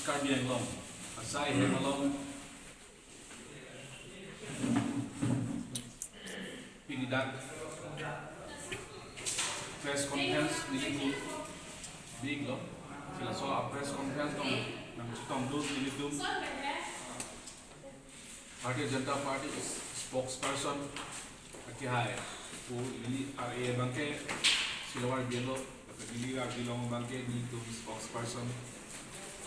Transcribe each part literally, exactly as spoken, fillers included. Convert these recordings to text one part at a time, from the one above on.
Karbi Anglong asai hem along pini dak press conference nelitum biklo. Si laso a press conference along nangchetongdun nelitum Bharatiya Janata Party spokesperson akehai pu ili ar-e abangke si lavar bilo, neli arjulong abangke nelitum spokesperson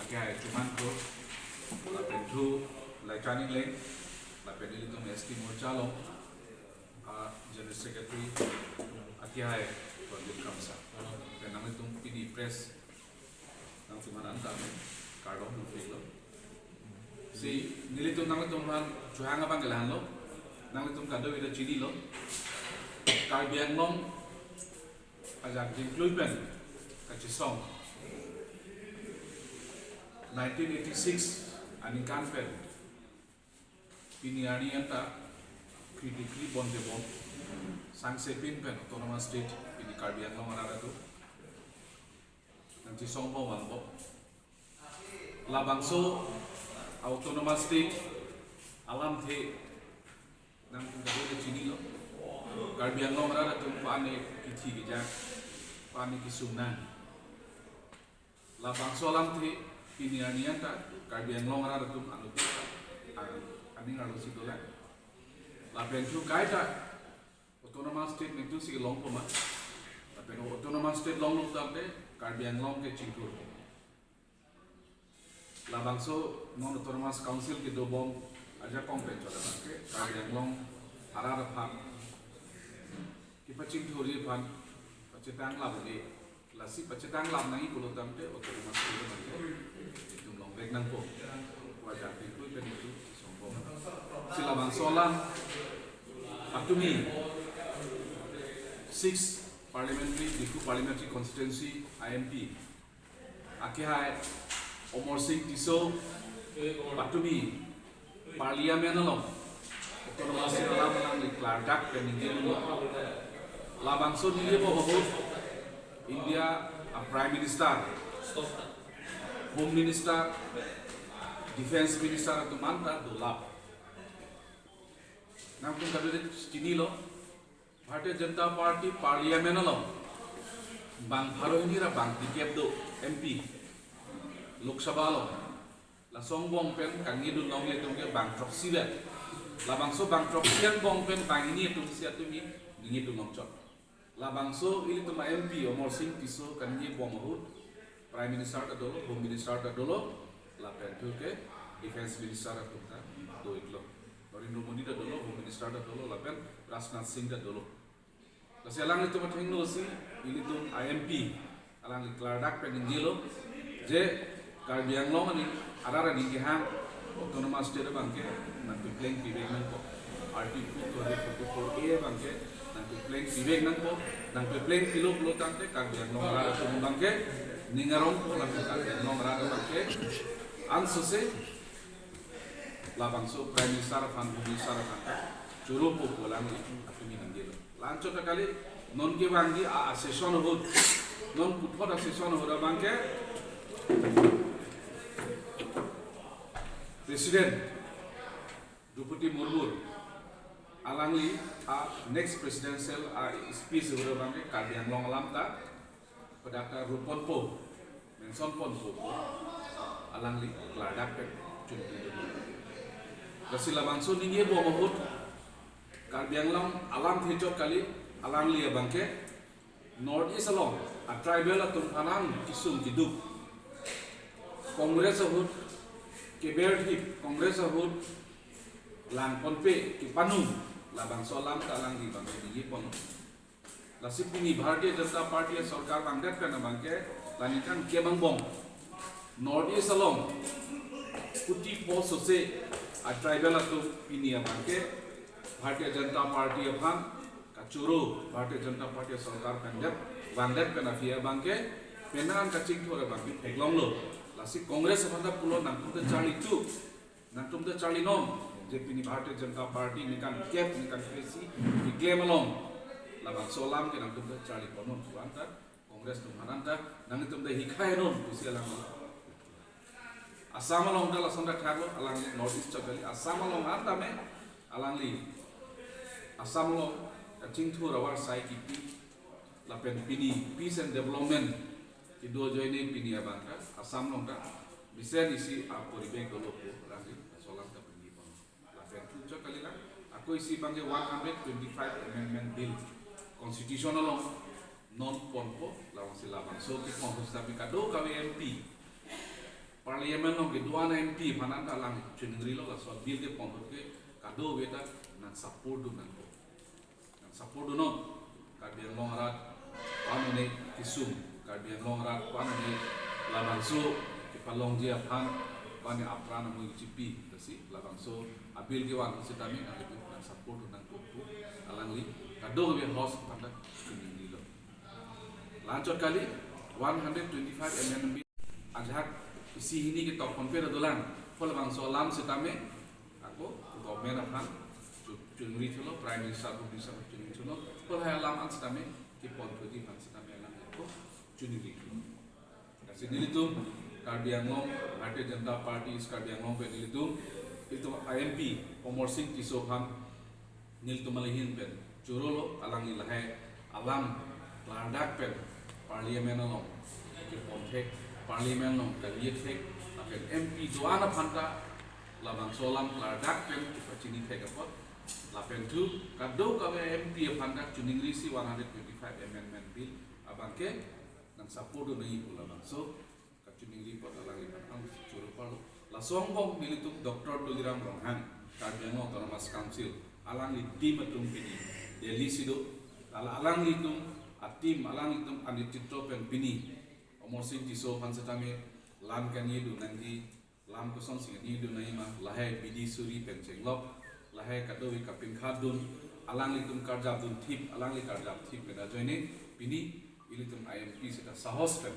akehai Chuman Kro, lapen thu Laichan Engleng, lapen ilitum S T Morcha along a General Secretary akehai Pradip Kramsa. Pen nanglitum pini press nangtum aphan anta kardom nangpilo. Si nelitum nanglitum aphan chohang abangke lahenlo, nanglitum kadokave ta chinilo. Karbi Anglong ajak jingklui pen kachesong nineteen eighty-six aningkan pen pini arni anta kri-dikri bon debon sangsepin pen autonomous state pini Karbi Anglong arat atum nangchesong bom vangpo. Labangso autonomous state alamthe nangtum kadokave ta chinilo. Karbi Anglong arat atum pani kithi kejak, pani kesung nang. Labangso alamthe pini arni anta Karbi Anglong arat atum anut aning arlo si dolang. Lapen thu kaita autonomous state nangtum si longpo ma. Lapen autonomous state longlo tangte Karbi Anglong ke chingthur. Labangso non autonomous council kedobom ajakong pen chot abangke Karbi Anglong arat aphan kepachingthurji aphan pachetang lap le, lasi pachetang lap nangji pulo tangte autonomous state abangke itum longvek nangpo. Wajah tingkui pen itum songbom. Si labangso alam patumi six parliamentary, Diphu parliamentary constituency I M P akehai Amarsing Tisso patumi Parliament along autonomous state alam alangli klardak pen ningjedunlo. Labangso ningjebom ahut India a Prime Minister, Home Minister, Defence Minister atum anta dolap. Nangtum kadokave ta chinilo. Bharatiya Janata Party Parliament along bang pharo hini ra bang phlikep do M P Lok Sabha along. Laso angbong pen kaningjedun longle atum ke bang throksi vet. Labangso bang throksi angbong pen bang hini atum si atum ningjedun longchot. Labangso ilitum a M P Amarsing Tisso kaningje bom ahut Prime Minister ta dolo, Home Minister ta dolo, lapen thu ke Defence Minister atum ta do-iklo. Narendra Modi ta dolo, Home Minister ta dolo, lapen Rajnath Singh ta dolo. Lasi alanglitum athengno si ilitum a M P alangli klardak pen ningjelo je Karbi Anglong aning arat aning kehang autonomous state abangke nangpepleng pivek nangpo. Article two hundred forty-four A abangke nangpepleng pivek nangpo. Nangpepleng pilo pulo tangte Karbi Anglong arat atum abangke ning arongpo, lapen Karbi Anglong arat abangke ansose labangso Prime Minister aphan, Home Minister aphan ta choropo pu alangli atum ningjelo. La-anchot ta kali, non kevangji a, a session ahut, non puthot a session ahut abangke President Droupadi Murmu alangli a next presidential a speech ahut abangke Karbi Anglong alam ta pada ta rup ponpo, mention ponpo pu alangli klardak pen chunpidun. Lasi labangso ningjebom ahut Karbi Anglong alamthe chot kali, alangli abangke North East along a tribal atum aphan kesung keduk Congress ahut keberthip, Congress ahut lang ponpe kepanung, labangso alam ta alangli abangke ningje pon. Lasi pini Bharatiya Janata Party asorkar vangdet pen abangke la ningkan kep angbong North East along kuti po sose a tribal atum pini abangke Bharatiya Janata Party aphan kachoro, Bharatiya Janata Party asorkar vangdet, vangdet pen aphi abangke penang kachingthur abangke theklonglo. Lasi Congress aphan ta pulo nangtum ta charli thu, nangtum ta charlinon, je pini Bharatiya Janata Party ningkan kep, ningkan kre-isi keklem along labangso alam ke nangtum ta charli ponnon pu anta Congress atum aphan anta nangtum ta hikhainon pusi alam. Assam along ta lason ta thaklo, alangli North East chot kali. Assam along an tame alangli Assam along kachingthur avarsai kipi lapen pini peace and development kedo ajoine pini abang ta Assam along ta mesen isi aporibek dolo pu alangli laso alam ta pini pon. Lapen thu chot kali lang, ako isi abangke one hundred twenty-five Amendment Bill Constitution along non ponpo, labangsi labangso kepon sitame kadokave M P, Parliament along kedo-an M P aphan an ta alang chiningrilo, laso bill kepon ke kadokave ta nang support dun nangpo. Nang support dun non. Karbi Anglong arat ko-an ne kesung, Karbi Anglong arat ko-an ne labangso kepalongji aphan ko-an ne apran amu chipi, lasi labangso abill kevan sitame nang itu nang support dun nangpo pu alangli kadokave house aphan ta chiningrilo. La-an chot kali, one hundred twenty-five Amendment Bill ajahak isi hini ketok ponpe ta dolang, ko labangso alam sitame ako government aphan chu-, chuningri thulo, Prime Minister, Prime Minister chuningri thulo, ko lahai alam an sitame kepon thuji aphan sitame alang ako chuningri thulo. Lasi nelitum Karbi Anglong, Bharatiya Janata Party East Karbi Anglong pen nelitum, itum I M P Amarsing Tisso aphan nelitum ahin pen chorolo, alangli lahai alam klardak pen Parliament along kepon thek, Parliament along kali thek, lapen M P do-an aphan ta labangso alam klardak pen kepachini thek apot, lapen thu kadokave M P aphan ta chiningrisi one hundred twenty-five Amendment Bill abangke nang support dun nangji pu labangso kachiningri apot alangliphan ang choro parlo. Laso angbong nelitum Doctor Tuliram Ronghang, Karbi Anglong Autonomous Council, alangli team atum pini Delhi si do. Ala-, alanglitum a-team, alanglitum anititro pen pini Amarsing Tisso aphan sitame lam kangni dun nangji, lam kosonsi kangni dun nangji ma, lahai bidi suri pen chenglok, lahai kadokave kapinkhat dun, alanglitum karjap dun thip, alangli karjap thip pen ajoine pini ilitum I M P sita sahos pen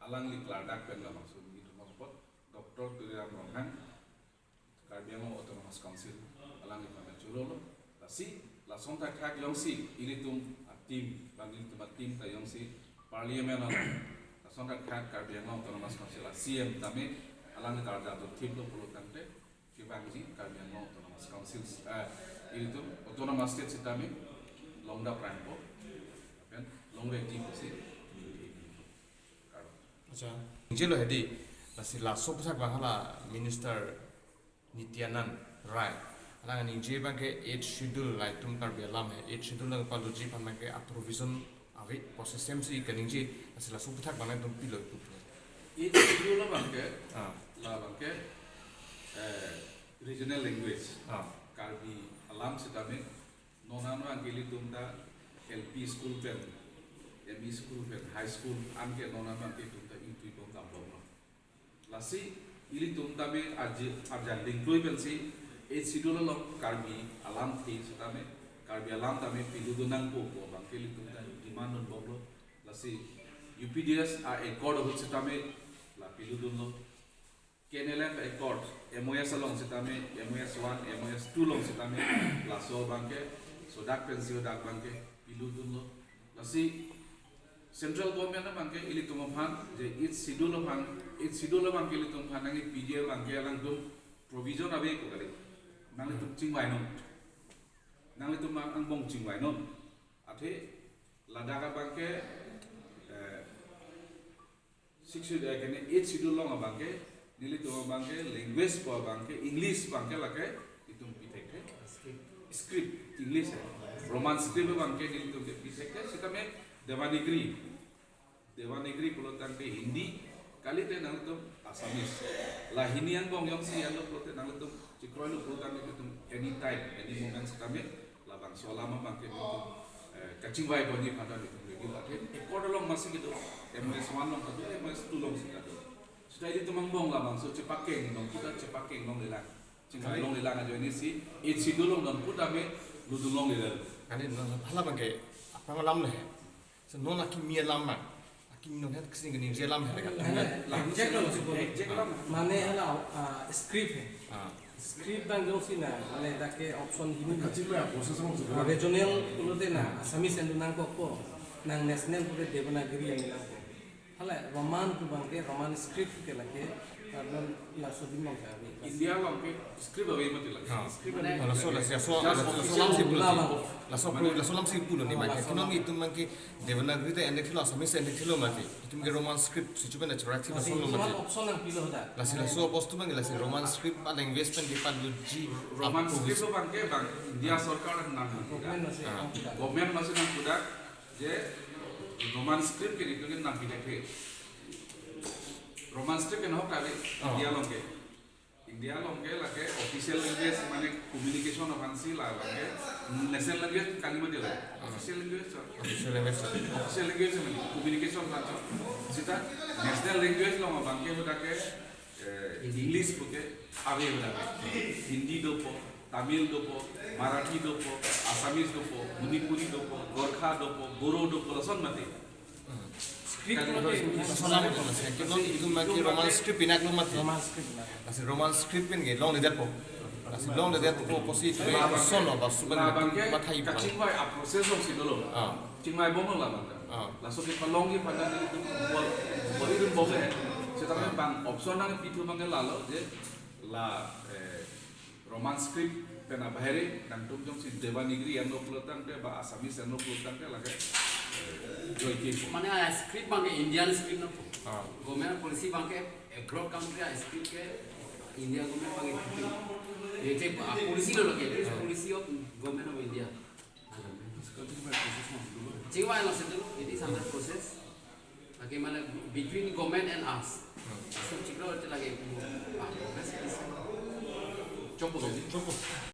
alangli klardak pen labangso nelitum apot Doctor Tuliram Ronghang, Karbi Anglong Autonomous Council, alangliphan ta chorolo. Lasi lason thakthak jongsi ilitum a-team, bang ilitum a-team ta jongsi Parliament along lason thakthak Karbi Anglong Autonomous Council a-C E M tame alangli karjap dun thiplo pulo tangte, kevangji Karbi Anglong Autonomous Council, eh, ilitum Autonomous State sitame longdap rangpo, pen longvekji pusi. Kardom. Acha. Ningjelo hedi, lasi laso aputhak abang hala Minister Nityanand Rai, alang ningje abangke Eighth Schedule, latum Karbi alam he, Eighth Schedule nangpaloji aphan abangke a-provision ave pu system si kaningje, lasi laso aputhak abang nangtum pilo ipu. Eighth Schedule abangke, ah, la abangke, eh, regional language. Ah. Karbi alam sitame non an abangke ilitum ta L P school pen, M E school pen, high school anke non an abangke itum ta ingtui bom dam bomlo. Lasi ilitum tame aji-, arjan dingklui pensi Eighth Schedule along Karbi alamthe sitame, Karbi alam tame pilu dun nangpo pu abangke ilitum ta demand dun bomlo. Lasi U P D S a-accord ahut sitame la pilu dunlo. K N L F accord, M O S along sitame, M O S one, M O S two along sitame, laso abangke, sodak pensi hadak abangke pilu dunlo. Lasi Central Government abangke ilitum aphan, je Eighth Schedule aphan, Eighth Schedule abangke ilitum aphan nangkepiji abangke alangtum provision ave ko kali. Nanglitum chingvainon. Nanglitum ang-, angbong chingvainon. Athe ladak abangke, eh, Sixth Schedule, eh, kene Eighth Schedule along abangke, nelitum abangke, language pu abangke, English abangke lake, itum pi thekthe. Script, English, eh. Roman script abangke, nelitum ke pi thekthe, sitame Devanagari. Devanagari pulo tangte Hindi, kalite nanglitum Assamese. La hini angbong jongsi alo pulote nanglitum chekroilo pulo tangte itum anytime, any moment sitame labangso alam abangke itum, eh, kachingvai ponji aphan ta itum ready lo. Athe accord along masi kedo, M O S one along kedo, M O S two along si kedo. Sita ilitum angbong labangso chepakeng, nong kita chepakeng longlelang. Chingvai longlelang ajoine si, Eighth Schedule along nong kita me ludun longlelang. Kali non hala abangke, apa malam le? So non akimi alam ma. Akimi non het kesini kini je alam het kan. Mane, la, exact lo, exact lo. Mane hala, ah, script he. Ah. Script abang jongsi na, mane dak ke option hini. Kacil lah, proses along sih. Ah, regional pulote na, Assamese endu nangkokpo. Nang national pulote Devanagari endu nangkok. Hala Roman pu abangke, Roman script ke lake, arnon laso adim abangke ave. India along ke script ave mati lake. Ah. Script Mane, ave. laso, laso, laso, Just laso, official laso lamsi pu law lake. of Laso mane, pro, laso lamsi pu lo ni abangke. Laso kino lam. Itum abangke Devanagari ta endet lo, Assamese endet lo mati. Itum ke Roman script, situ pen attractive Lasi laso lo soal mati. option nangpilo hadak. Lasi laso opos tu abangke, lasi Roman script a language pen ke paluji. Roman Apus. Script abangke bang India sorkar nang Government masih Ah. nangpilo. Government masih nangpudak je Roman Script ke itu kan nangpidak ke. Roman Script ke nahok kali Oh. India along ke. India along ke lake official language mane communication aphansi la lake national language kali mati la. Official language so. Official language. Official language mane communication aphan so. Sita national language along abangke hadak ke eh, English pu ke ave hadak ke. Hindi dopo, Tamil dopo, Marathi dopo, Assamese dopo, Manipuri dopo, Gorkha dopo, Boro dopo, lason mati. Script Kalau mati. Laso lam itu, lasi kino itum abangke Roman script pinak lo mati. Roman script na. Lasi Roman script pen ke longledetpo. Lasi longledetpo pusi itu sono ba suban La abangke mathai ba. kachingvai a process alongsi dolo. Ah. Chingvai bomlo la abangke. Ah. Laso kepalongji aphan neli itum bol, bol itum bol ke. Seta bang option nangpi thu abangke lalo je la eh, Roman Script pen abaheri nangtum jongsi Devanagari enlo pulo tangte ba Assamese enlo pulo tangte lake eh, joike. Mane a script abangke Indian script nangpo. Ah. Government policy abangke abroad country a script ke India government abangke keeping. Ete a policy lo lake, it is policy of government of India. Chingvai alongsi tu, it is under process. Lake mane between government and us. So chiklo lake, ah, best is Chopo gaji. Chopo.